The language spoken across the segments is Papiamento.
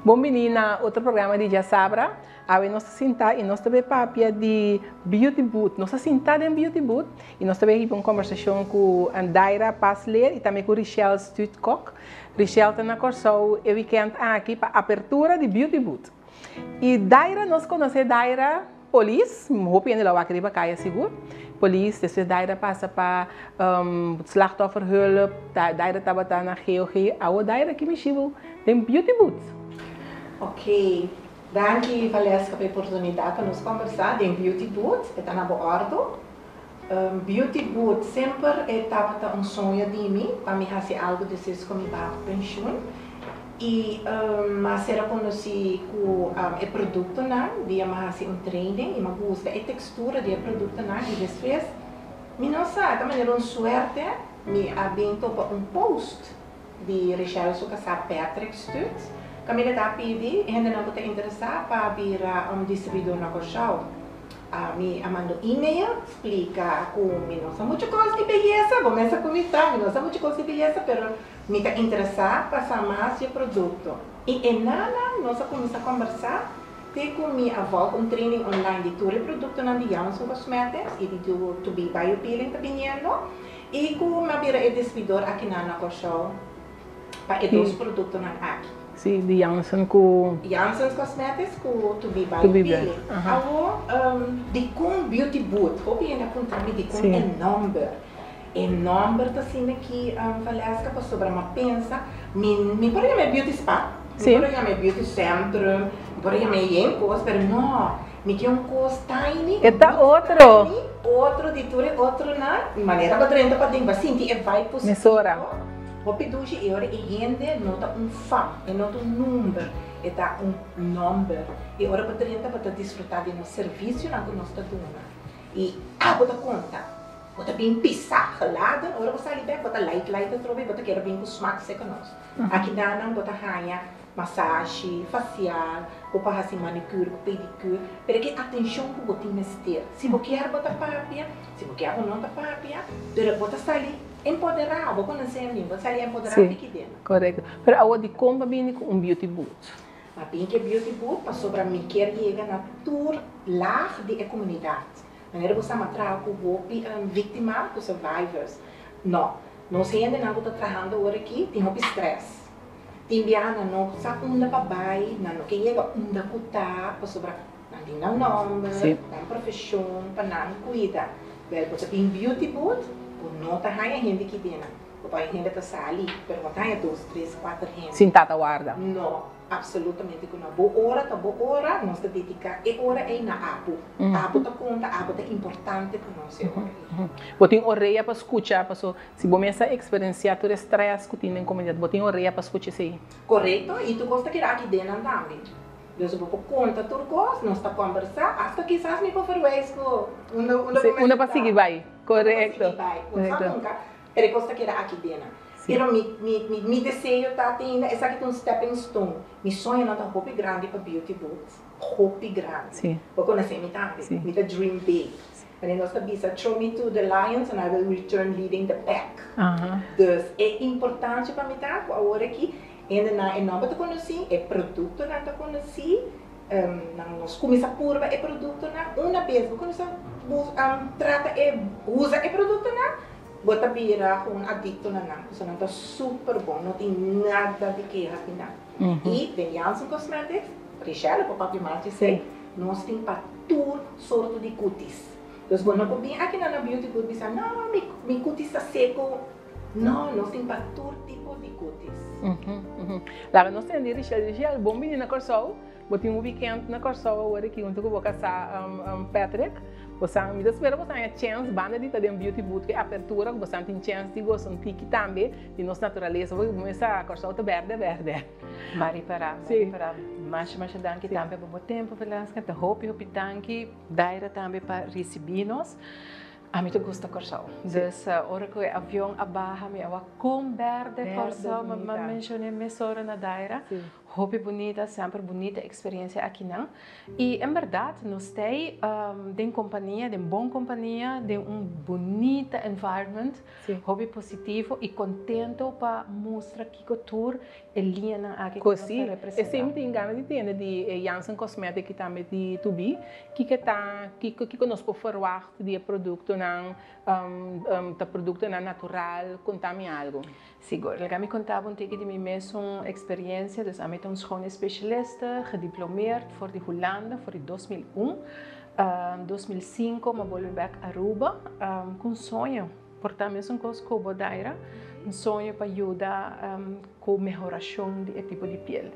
Bon bini na otro programa di Djasabra. Awe nos ta sinta y nos ta bay papia di Beauty Booth. Nos ta sinta den Beauty Booth y nos ta bay hiba un conversacion cu Daira Pasleer y tambe cu Richelle Stutkok. Richelle ta na Corsou e weekend aki pa apertura di Beauty Booth. Y Daira, nos conoce Daira polis, hopi hende lo a wak riba kaya sigur. Polis, despues Daira pasa pa slachtofferhulp, Daira tabata na GOG. Awo Daira ki mishi bo den Beauty Booth? Ok, danki Valeska pa e oportunidat pa nos kombersá den Beauty Booth, e ta na bo òrdu. Beauty Booth semper e tabata un soño di mi pa mi hasi algu despues ku mi baha ku penshun i m'a ser a konosí ku e produktonan dia m'a hasi un training i m'a gusta e tekstura di e produktonan i despues mi no sa ta manera un suerte mi a bin topa un post di Richelle su kasá Patrick Stutz kaminda ta pidi hendenan ku ta interesá pa bira un distribuidor na Kòrsou. Mi a manda un email splika ku mi no sa muchu kos di beyesa, bo mes a kuminsá, mi no sa muchu kos di beyesa pero mi ta interesá pa sa mas di e produkto. I e nana nos a kuminsá kombersá te ku mi a vòlg un training online di tur e produktonan di Janssen Cosmetics i di To Be Bio Peeling ta biniendo i ku mi a bira e distribuidor akinan na Kòrsou. pa e dos produktonan aki. Sí, di Janssen ku. Janssen's Cosmetics ku To Be Bio Peeling. Awor, dikon Beauty Booth? Hopi hende a puntra mi dikon e nòmber. E nòmber ta asina ki, Valeska, pasobra mi a pensa, mi mi por a yama e Beauty Spa, mi por a yama e Beauty Centrum, mi por a yama e yen kos, pero no, mi ke un kos tiny, E ta otro. Tiny, otro di tur e otronan, manera bo drenta paden bo a sinti e vibe positivo. Mesora. Hopi dushi e ora e hende no ta un fam, e no ta un number, e ta un nomber. E ora bo drenta bo ta disfruta di nos servicionan cu nos ta duna. Y abo ta conta. Bo ta bin pisa, geladen, ora bo sali bek bo ta light light atrobe, bo ta keda bin cu smak seca nos. Aki danan bo ta haya masashi, facial, bo por haci manicure cu pedicure, pero e atencion cu bo tin mester. Si bo kier bo ta papia, si bo kier bo no ta papia, pero bo ta sali. Empoderá, bo konosé mi, bo sali empoderá Sí, tiki den. korekto. Pero awor dikon bo a bini ku un beauty booth? Mi a bini ku e beauty booth pasobra mi kier yega na tur laag di e komunidat. Manera bo sa mi a traha ku hopi víktima, ku survivors. No, nos hendenan ku ta trahando awor aki tin hopi strès. Tin biaha nan no sa unda pa bai, nan no ke yega unda ku ta pasobra nan tin nan nòmber, nan profeshon pa nan kuida. Wèl, bo ta bin beauty booth, bo no ta haña hende ki den nan. Bo ta haña hende ta sali, pero bo no ta haña dos, tres, kuater hende. Sin tata warda. No, absolutamente ku no. Bo ora ta bo ora, nos ta dediká e ora ei na abo. Abo ta konta, abo ta importante pa nos e ora ei. Bo tin orea pa skucha, paso si bo mes a eksperensiá tur e strès ku tin den komunidat, bo tin orea pa skucha esei. Korekto, i tur kos ta keda aki den nan tambe. Dus bo por konta tur kos, nos ta kombersá, asta kisas mi por verwijs ku unda unda Sí, unda pa sigui bai. Korekto. Unda pa sigui bai. Bo sa nunka, pero e kos ta keda aki dena. Pero mi mi mi mi deseo ta tene, esaki ta un stepping stone. Mi soñonan ta hopi grandi pa Beauty Booth, hopi grandi. Bo konosé mi tambe, mi ta dream big. Wanneer nos ta bisa throw me to the lions and I will return leading the pack. Dus e importancia pa mi ta ku awor aki Hendenan e nomber ta konosí, e produktonan ta konosí, nan nos kuminsá purba e produktonan. Una bes bo kuminsá trata e usa e produktonan, bo ta bira un adikto na nan, pasobra nan ta super bon, no tin nada di keha di nan. I den Janssen Cosmetics, Richelle por papia mas di esei, nos tin pa tur sorto di kutis. Dus bo no por bin aki na Beauty Good bisa, no, mi kutis ta seko. No, nos tin pa tur tipo di kutis. Laga nos tende Richelle. Richelle, bon bini na Kòrsou. Bo tin un weekend na Kòrsou awor aki huntu ku bo kasá Patrick. Bo sa, mi ta spera bo haña chèns banda di ta den Beauty Booth ku e apertura ku bo sa tin chèns di gosa un tiki tambe di nos naturalesa porque bo mester sa Kòrsou ta bèrdè bèrdè. Mari para, mari para. Masha masha danki tambe pa bo tempu Velasca. Ta hopi hopi danki Daira tambe pa risibí nos. Ami ta gusta Kòrsou. Dus ora ku e avion a baha mi a wak kon bèrdè Kòrsou. Mi a menshoné mesora na Daira. Hopi bunita, semper bunita experiencia akinan. Y en berdad nos ta den compania, den bon compania, den un bunita environment, hopi positivo y contento pa mustra kiko tur e liñanan aki cu nos ta representa. Esey mi tin gana di tende di Jansen Cosmetic y tambe di 2B. Kiko ta, kiko, kiko nos por verwacht di e productonan, ta productonan natural? Conta mi algo. Sigur. Laga mi conta bo un tiki di mi mesun experiencia. Dus ami ta un schoonheidsspecialiste, gediplomeerd for di Hulanda for di 2001. 2005 mi a bolbe bek Aruba cu un soño. Por ta mesun cos cu bo, Daira. Un soño pa yuda cu mehoracion di e tipo di piel.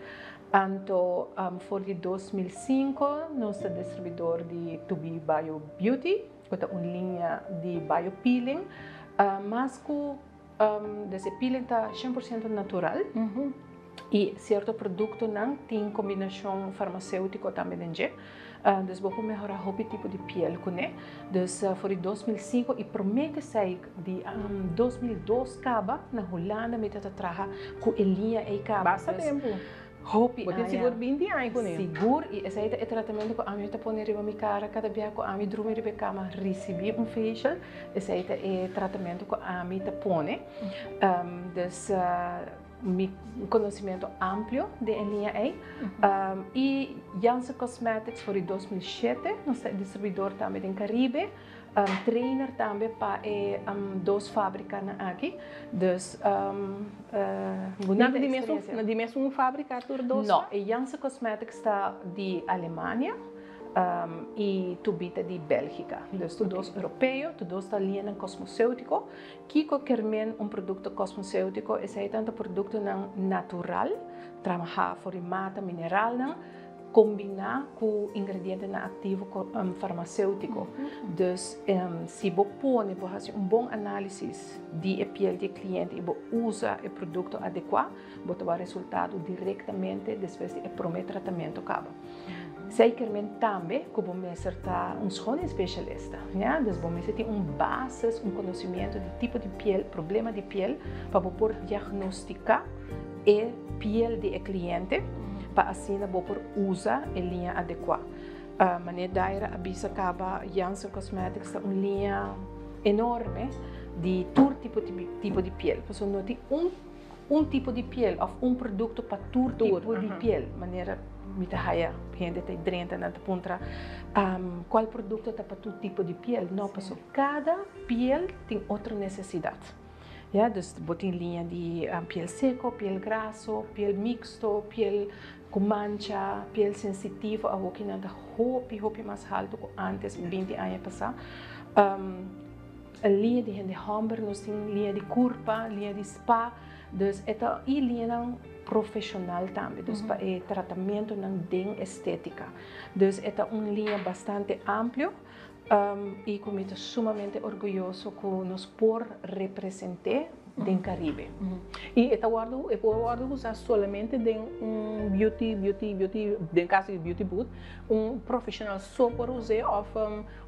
Anto for di 2005 nos ta distribuidor di 2B Bio Beauty, cu ta un liña di bio peeling. Mas cu Dus e peeling ta 100% natural y cierto productonan tin combinacion farmaceutico tambe den dje. Dus bo por mehora hopi tipo di piel cune. Dus for di 2005 y prome cu esey di 2002 caba na Hulanda mi ta traha cu e liña ey caba. Basta tempo. Hopi Bo tin aña. sigur 20 aña kuné. Sigur, i esei ta e tratamentu ku ami ta pone riba mi kara kada bia ku ami drumi riba e kama risibí un facial, esei ta e tratamentu ku ami ta pone. Dus mi konosementu amplio den e liña ei. I Jansen Cosmetics for di 2007 nos ta e distribuidor tambe den Karibe. Trainer tambe pa e dos fabricanan aki. Dus bunita experiencia. Nan di mesun fabrica tur dos? No, e Janssen Cosmetics ta di Alemania y 2B ta di Belgica. Dus tur dos europeo, tur dos ta liñanan cosmoceutico. Kico kier men un producto cosmoceutico? Esey ta productonan natural, trabaha for di mata, mineralnan, kombiná ku ingredientenan aktivo farmaseutiko. Dus si bo pone, bo hasi un bon análisis di e piel di e kliente i bo usa e produkto adekuá, bo ta wak resultado direktamente despues di e promé tratamentu kaba. Zekermente tambe ku bo mester ta un schoonheidsspecialista, ya. Dus bo mester tin un basis, un konosimiento di tipo di piel, problema di piel, pa bo por diagnostiká e piel di e kliente pa asina bo por usa e liña adekuá. Manera Daira a bisa kaba, Janssen Cosmetics ta un liña enorme di tur tipo tipo di piel. Pasobra no tin un un tipo di piel òf un produkto pa tur tipo di piel. Manera mi ta haya hende ta drenta nan ta puntra kual produkto ta pa tur tipo di piel. No, pasobra kada piel tin otro nesesidat. Ya, dus bo tin liña di piel seco, piel graso, piel mixto, piel cu mancha, piel sensitivo. Awoki nan ta hopi, hopi mas halto cu antes, 20 aña pasa. Liña di hende homber, nos tin liña di curpa, liña di spa. Dus e ta y liñanan profesional tambe, dus pa e tratamentonan den estetica. Dus e ta un liña bastante amplio. Y cu mi ta sumamente orguyoso cu nos por represente den Caribe. Y e ta wordo, e por wordo usa solamente den un beauty, beauty, beauty, den caso di beauty booth, un profesional so por use of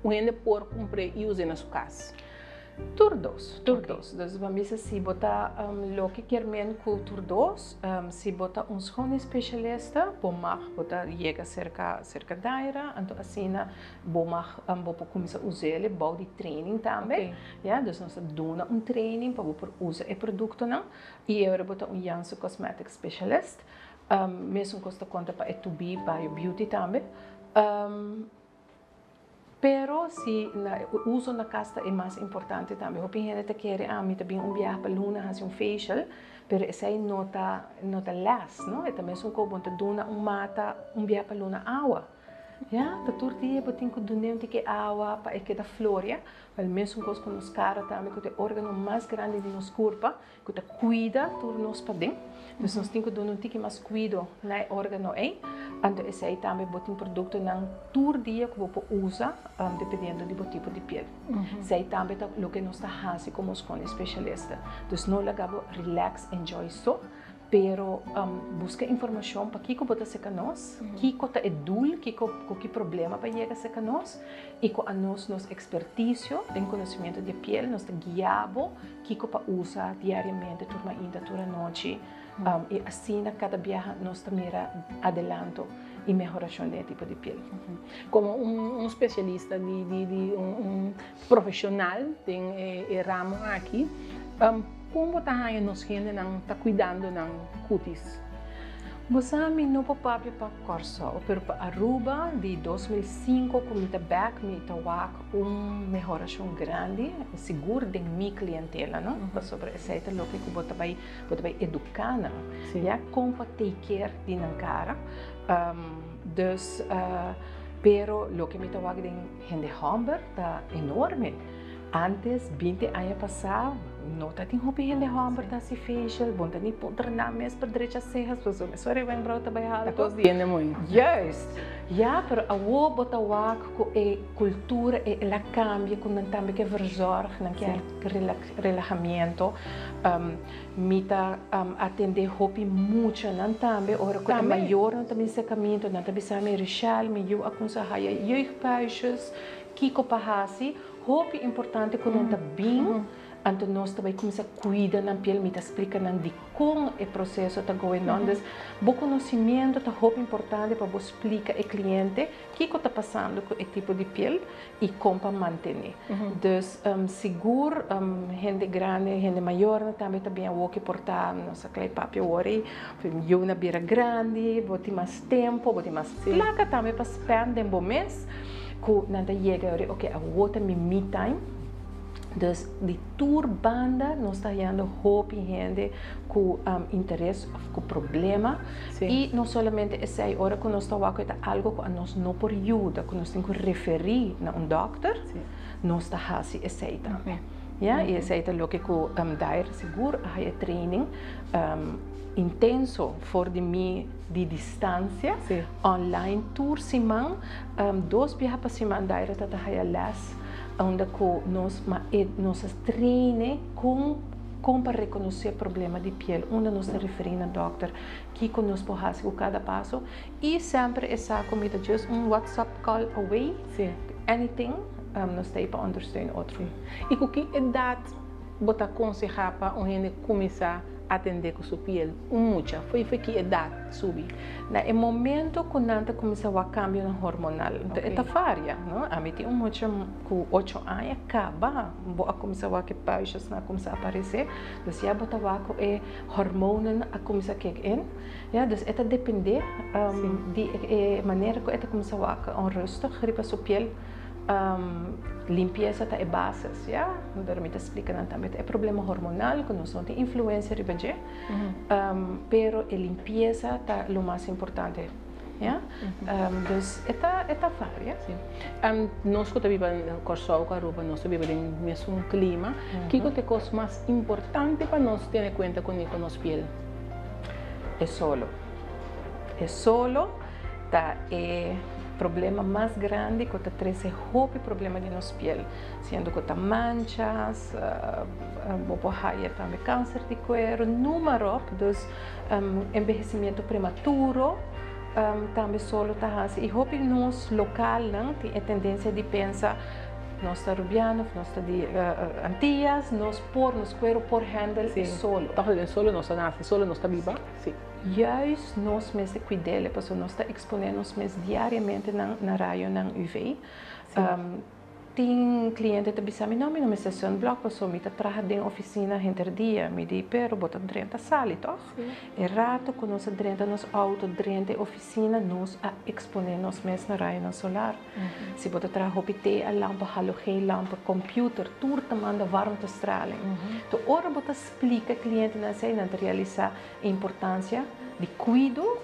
un hende por cumpre y use na su cas? Tur dos, tur dos. Dus bo a bisa si bo ta loke kier men ku tur dos, si bo ta un schoonheidsspecialista, bo mag bo ta yega serka serka Daira, anto asina bo mag bo por kuminsá us'el bou di training tambe. Ya, dus nos ta duna un training pa bo por usa e produktonan i e ora bo ta un Janssen Cosmetics specialist. Mesun kos ta konta pa e 2B Bio Beauty tambe. Pero si na uso na cas ta e mas importante tambe. Hopi hende ta kere ami ta bin un biaha pa luna haci un facial, pero esey no ta no ta les, no. E ta mesun cu bo ta duna un mata un biaha pa luna awa. Ya, ta tur dia bo tin cu dun'e un tiki awa pa e keda floria. Wel mesun cos cu nos cara tambe cu ta e organo mas grandi di nos curpa. Ku ta kuida tur nos paden. Dus nos tin ku duna un tiki mas kuido na e órgano ei. Anto esei tambe bo tin produktonan tur dia ku bo por usa dependiendo di bo tipo di piel. Esei tambe ta loke nos ta hasi komo skon espesialista. Dus no laga bo relax, enjoy so. Pero busca informacion pakico bo ta cerca nos, kico ta e doel, kico ki problema pa yega cerca nos y cu anos nos experticio den conocimiento di piel nos ta guia bo kico pa usa diariamente tur mainta tur anochi y asina cada biaha nos ta mira adelanto y mehoracion den e tipo di piel. Como un specialista di un profesional den e ramo aki, con bo ta haña nos hendenan ta cuidando nan cutis? Bo sa mi no por papia pa Kòrsou, pero pa Aruba di 2005 ku mi ta bèk mi ta wak un mehorashon grandi, sigur den mi klientela no, pasobra esei ta loke ku bo ta bai bo ta bai eduká nan, ya, kon pa take care di nan kara. Dus, pero loke mi ta wak den hende hòmber ta enorme. Antes, 20 aña pasá, no ta tin hopi hende hòmber ta hasi facial, bo no ta ni puntra nan mes pa drecha sehas, pasobra mesora e wenkbrauw ta bai Ta haltu. kos di hende muhé. Juist! Ya, pero awor bo ta wak ku e kultura e el a kambia, ku nan tambe ke verzorg, nan ke relahamiento. Mi ta atendé hopi muchanan tambe, ora ku e mayornan ta bin serka mi, enton nan ta bisa mi, Richelle, mi yu a kumsa haya jeugdpuisjes, kiko pa hasi? Hopi importante ku nan ta bin, anto nos ta bai kuminsá kuida nan piel, mi ta splika nan dikon e proseso ta going on. Dus bo konosimiento ta hopi importante pa bo splika e kliente kiko ta pasando ku e tipo di piel i kon pa mantené. Dus sigur hende grandi, hende mayornan tambe ta bin awoki por ta, nos a klei papia awor ei, yu na bira grandi, bo tin mas tempu, bo tin mas plaka tambe pa spend den bo mes, ku nan ta yega e ora, oke awor ta mi me time. Dus di tur banda nos ta hayando hopi hende ku interes òf ku problema. I no solamente esei, ora ku nos ta wak ku e ta algu ku anos no por yuda, ku nos tin ku referí na un dòkter, nos ta hasi esei tambe. Ya, i esei ta loke ku Dair sigur a haya training intenso for di mi di distansia, online tur siman, dos biaha pa siman Dair ta ta haya lès unda ku nos ma e nos a traine kon kon pa rekonosé problema di piel, unda nos ta referí na dòkter, kiko nos por hasi ku kada paso i semper e sa ku mi ta just un whatsapp call away, anything nos ta ei pa ondersteun otro. I ku ki edat bo ta konsehá pa un hende kuminsá atendé ku su piel? Un mucha, fo'i fo'i ki edat subi? Na e momento ku nan ta kuminsá wak kambionan hormonal, enton e ta varia, no? Ami tin un mucha ku ocho aña kaba bo a kuminsá wak e puistjesnan a kuminsá aparesé, dus ya bo ta wak ku e hormonen a kuminsá kick in, ya, dus e ta dependé di e manera ku e ta kuminsá wak onrustig riba su piel. Limpiesa ta e basis, ya. Pero mi ta splika nan tambe ta e problema hormonal ku nos no tin influensia riba dje, pero e limpiesa ta lo mas importante, ya. Dus e ta e ta varia. Si. Nos ku ta biba na Kòrsou ku Aruba nos ta biba den mesun klima, kiko ta e kos mas importante pa nos tene kuenta kuné ku nos piel? E solo. E solo ta e problema mas grandi ku ta trese hopi problema di nos piel, siendo ku ta manchas, bo por haya tambe kanser di kueru, numa ròp, dus enbehesimiento prematuro tambe solo ta hasi i hopi nos lokalnan tin e tendensia di pensa nos ta rubiano òf nos ta di Antillas, nos por, nos kueru por handle e solo. Tòg den solo nos ta nase, solo nos ta biba, si. Juist nos mester kuid'el, pasobra nos ta eksponé nos mes diariamente na rayonan UV. Tin kliente ta bisa mi, no, mi no mester sunblock pasobra mi ta traha den ofisina henter dia. Mi di, pero bo ta drenta sali, tòg? E rato ku nos a drenta nos outo, drenta e ofisina, nos a eksponé nos mes na rayonan solar. Si bo ta traha hopi TA lampa, halogeen lampa, computer, tur ta manda warmtestraling. Enton ora bo ta splika e klientenan esei, nan ta realisá E importancia di cuido,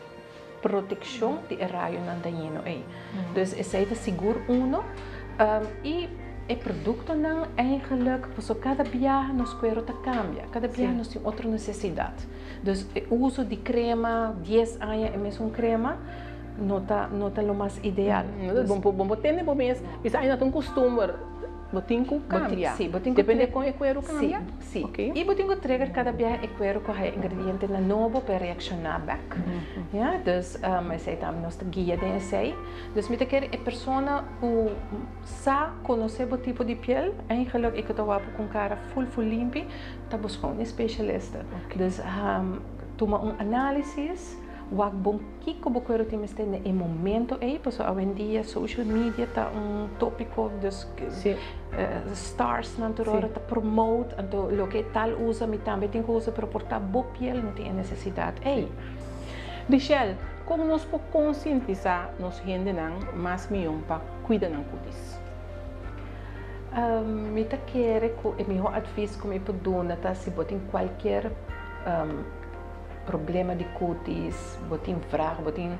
proteccion di e rayonan dañino ey. Dus esey ta sigur uno. Y e productonan eigenlijk, pasobra cada biaha nos cuero ta cambia, cada biaha nos tin otro necesidad. Dus e uso di crema, dies aña e mesun crema, no ta, no ta lo mas ideal. Bo por tene bo mes, bisa ay no ta un costumber. Bo tin ku kambia. Sí, bo tin ku Depende kon e kueru kambia? Sí, sí. I bo tin ku trigger kada biaha e kueru ku haya ingredientenan nobo pa e reakshoná bèk. Ya, dus esei tambe nos ta guia den esei. Dus mi ta kere e persona ku sa konosé bo tipo di piel, eigenlijk i ku ta wak bo ku un kara ful ful limpi, ta buska un espesialista. Dus tuma un análisis, wak bon kiko bo kueru tin mester na e momento ei, pasobra awendia social media ta un tópiko, dus starsnan tur ora ta promote, anto loke e tal usa mi tambe tin ku usa, pero por ta bo piel no tin e nesesidat ei. Richelle, kon nos por konsientisá nos hendenan mas mihó pa kuida nan kutis? Mi ta kere ku e mihó advis ku mi por duna ta si bo tin kualkier problema di kutis, bo tin vrag, bo tin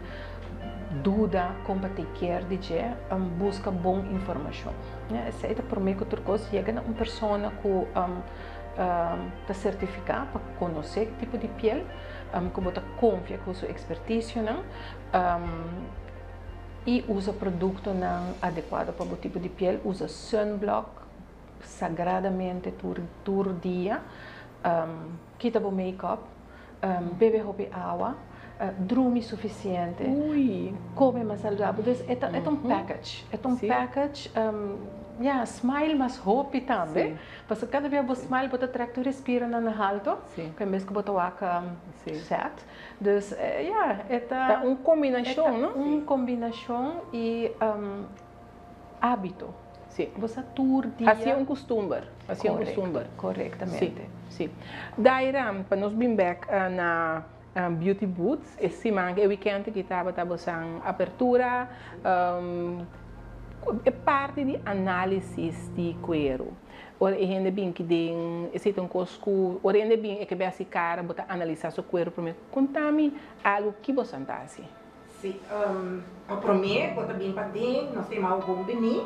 duda kon pa take care di dje, buska bon informashon. Esei ta promé ku tur kos yega na un persona ku ta sertifiká pa konosé ki tipo di piel, ku bo ta konfia ku su ekspertisionan i usa produktonan adekuado pa bo tipo di piel, usa sunblock sagradamente tur tur dia, kita bo make-up, bebe hopi awa, drumi sufisiente, kome mas saludabel. Dus e ta e ta un package, e ta un package, ya, smile mas hopi tambe. Pasobra kada bia bo smile bo ta trek tur respironan na halto, ku en bes ku bo ta wak sad. Dus ya, e ta. Ta un kombinashon, no? E ta un kombinashon i hábito. Sí. Bo sa tur dia. Hasié un kustumber. Hasié un kustumber. Korektamente. Sí, sí. Daira, pa nos bin bèk na Beauty Boots, e siman, e wikènt aki tabata bosan apertura, e parti di análisis di kueru. Ora e hende bin ki den, esei ta un kos ku ora e hende bin e ke bai hasi kara, bo ta analisá su kueru promé. Konta mi algu ki bosan ta hasi. Si, pa promé bo ta bin paden, nos ta yama bo bon bini.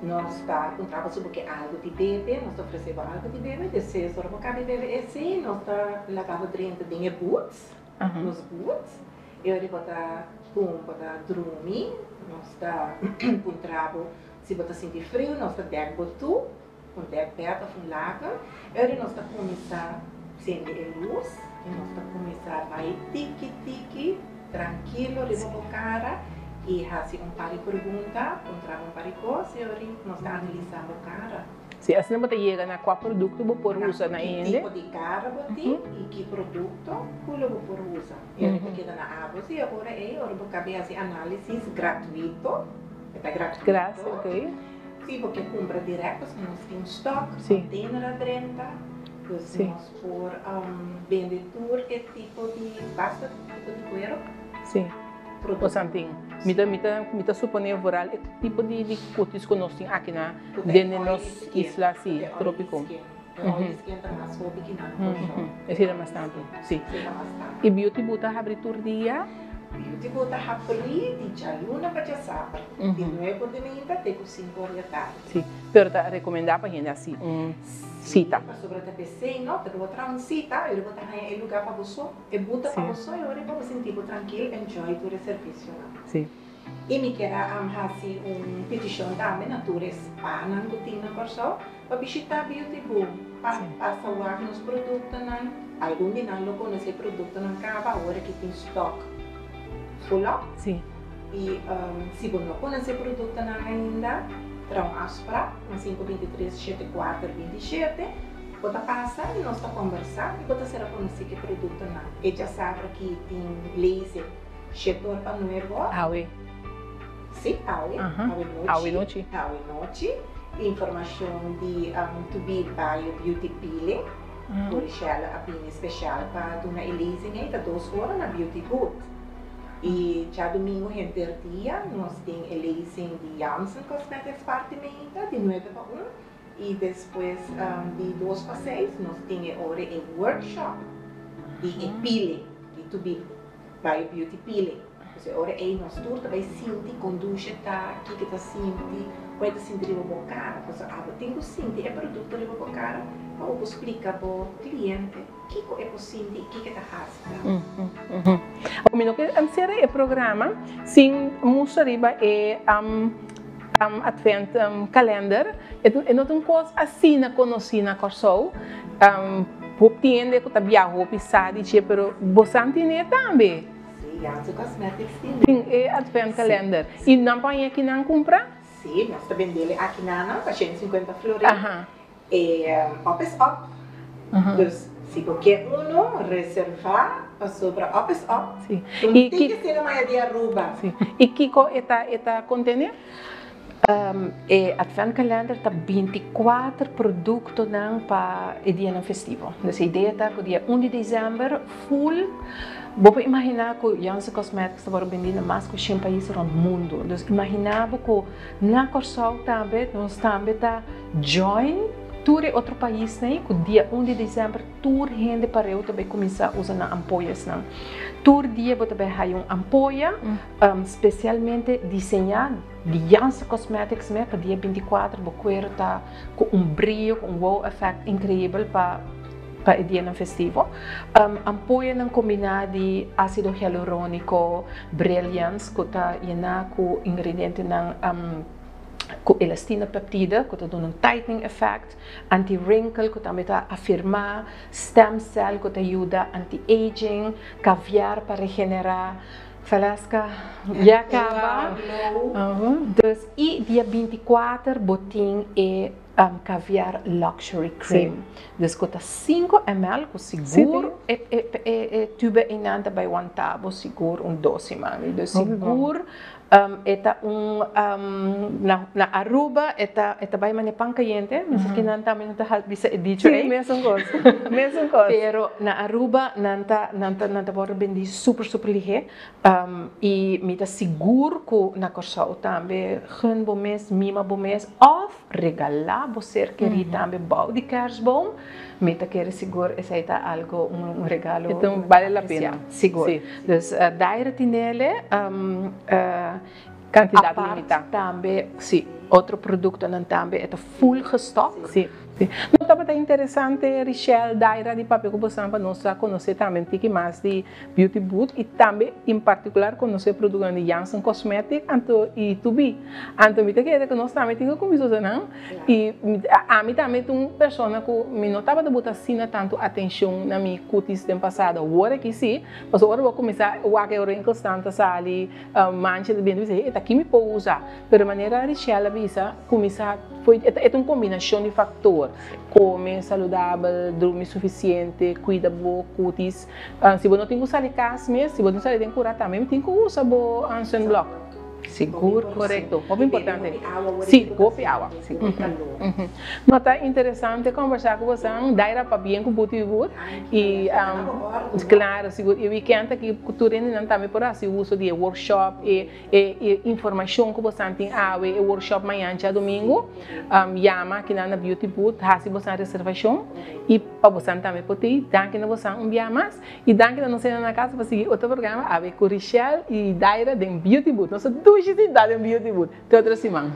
Nos ta puntra bo si bo ke algu di bebe, nos ta ofresé bo algu di bebe. Despues ora bo kabi bebe esei, nos ta laga bo drenta den e boots, nos boots. E ora bo ta pun, bo ta drumi, nos ta puntra bo si bo ta sinti friu, nos ta dèk bo tu. Un dekbed of un laken. E ora nos ta kuminsá sende e lus i nos ta kuminsá bai tiki tiki, trankilo riba bo kara i hasi un par di pregunta, puntra bo un par di kos i ora nos ta analisá bo kara. Sí, asina bo ta yega na kua produkto bo por usa na Ki hende. tipo di kara bo tin i ki produkto ku lo bo por usa. E ora ta keda na abo. Sí, ora ei ora bo kabe hasi análisis gratuito, e ta gratuito. Gratis, ok. Si bo ke kumpra dirèkt pasobra nos tin stòk, kontener a drenta, dus nos por bende tur e tipo di basta tipo di kuero. Sí, bosan tin. Mi ta mi ta mi ta suponé vooral e tipo di di kutis ku nos tin aki na den den nos isla si trópiko. E oil skin ta mas hopi ki nan porshon. Esei ta mas tantu, si. Esei ta mas tantu. I Beauty Boo ta habri tur dia? Beauty Boo ta habri di djaluna pa djasabra, di nuebe or di mainta te ku sinku or di atardi. Si, pero ta rekomendá pa hende hasi un sita. Si, pasobra ta p'esei no, ta bo traha un sita, i bo ta haña e lugá pa bo so, e buta pa bo so i ora pa bo sinti bo trankil, enjoy tur e servisionan. Si. I mi kier a hasi un petishon tambe na tur e spanan ku tin na Kòrsou pa bishitá Beauty Boom, pa pasa wak nos produktonan. Algun di nan lo konosé produktonan kaba awor aki tin stòk fulop. I si bo no konosé produktonan ainda, traha un afsprak na 523 74 27. Bo ta pasa i nos ta kòmbersá i bo ta sera konosé ku e produktonan. E djasabra ki tin lezing. Shete or pa nuebe or. Awe. Si, awe. Awe nochi. Awe nochi. Awe nochi. Informacion di To Be Bio Beauty Peeling. Ku Richelle a bini special pa duna e lezing ei. Ta dos ora na Beauty Booth. I djadumingu henter dia nos tin e lezing di Janssen Cosmetics parti meinta di nuebe pa un. I despues di dos pa seis nos tin e ora e workshop di e peeling di To Be. Bai beauty peeling. Pues e ora ei nos tur ta bai sinti kon dushe ta, kiko ta sinti, kon e ta sinti riba bo kara. Pasobra abo tin ku sinti e produkto riba bo kara pa bo por splika bo kliente kiko e por sinti i kiko e ta hasi ta. Mi no ke sera e programa sin mustra riba e. Advent kalender, e no ta un kos asina konosí na Kòrsou. Hopi hende ku ta biaha hopi sa di dje, pero bosan tine tambe. Sí, Jansen Cosmetics tine. Tin e advent kalender. I nan por haña kinan kumpra? Sí, nos ta bendele aki nanan pa 150 florin. E op is op. Dus si bo ke uno, reserva pasobra op is op. Sí. Un tiki asina maya di Aruba. Sí. I kiko e ta e ta kontene? E adventkalender ta 24 produktonan pa e dianan festivo. Dus e idea ta ku dia un di desèmber full bo por imaginá ku Jansen Cosmetics ta wòrdu bendí na mas ku shen pais rònt mundu. Dus imaginá bo ku na Kòrsou tambe nos tambe ta join tur e otro paisnan ku dia un di desèmber tur hende pareu ta bai kuminsá usa nan ampoyasnan. Tur dia bo ta bai haya un ampoya spesialmente diseñá di Jansen Cosmetics mes pa dia 24 bo kuero ta ku un brio, ku un wow effect inkreibel pa pa e dianan festivo. Ampoyanan kombiná di ásido hialuróniko, brilliance ku ta yená ku ingredientenan ku elastina peptide ku ta duna un tightening effect, anti-wrinkle ku tambe ta afirmá, stem cell ku ta yuda anti-aging, caviar pa regenerá. Valesca ya kaba. Dus i dia 24 bo tin e Caviar Luxury Cream. Dus ku ta 5 ml ku sigur e e tube einan ta bai wanta bo sigur un dos siman. Dus sigur e ta un na na Aruba e ta e ta bai manera pan kayente. Mi sa kinan tambe no ta bisa e dicho ei. Sí, mesun kos. Mesun kos. Pero na Aruba nan ta nan ta nan ta wòrdu bendí super super lihé. I mi ta sigur ku na Kòrsou tambe gun bo mes, mima bo mes òf regalá bo ser kerí tambe bou di kèrsboom. Mi ta kere sigur esei ta algu, un regalo E ta bale la pena. Sigur. Dus Daira Tinele Kantidat limitá. Apart tambe, si, otro produktonan tambe e ta full gestok. Si. No tabata interesante Richelle, Daira di papia ku bosan pa nos a konosé tambe un tiki mas di Beauty Booth i tambe en partikular konosé produktonan di Janssen Cosmetic anto i Tubi. Anto mi ta kere ku nos tambe tin ku kuminsá usa nan i ami tambe ta un persona ku mi no tabata buta asina tantu atenshon na mi kutis den pasado. Awor aki si, pasobra ora bo kuminsá wak e wrinkles nan ta sali, Mancha ta bini ta bisa, hey, ta ki mi por usa? Pero manera Richelle a bisa, cuminsa foi, e ta un combinacion di factor. Come saludabel, drumi suficiente, cuida bo cutis. Si bo no tin cu sali cas mes, si bo tin cu sali den cura tambe tin cu usa bo sunblock. Sigur, Corecto, hopi importante. Si, hopi awa. No ta interesante conversa cu bosan, Daira pabien cu Buti But. Y claro, sigur, e weekend aki cu tur hendenan tambe por haci uso di e workshop, e e informacion cu bosan tin awe, e workshop mañan djadomingo. Yama akinan na Beauty Booth, haci bosan reservacion y pa bosan tambe por tin. Danki na bosan un bia mas y danki na nos hendenan na casa pa sigui otro programa awe cu Richelle y Daira den Beauty Booth. Nos ta dushi sinta den Beauty Booth. Te otro siman.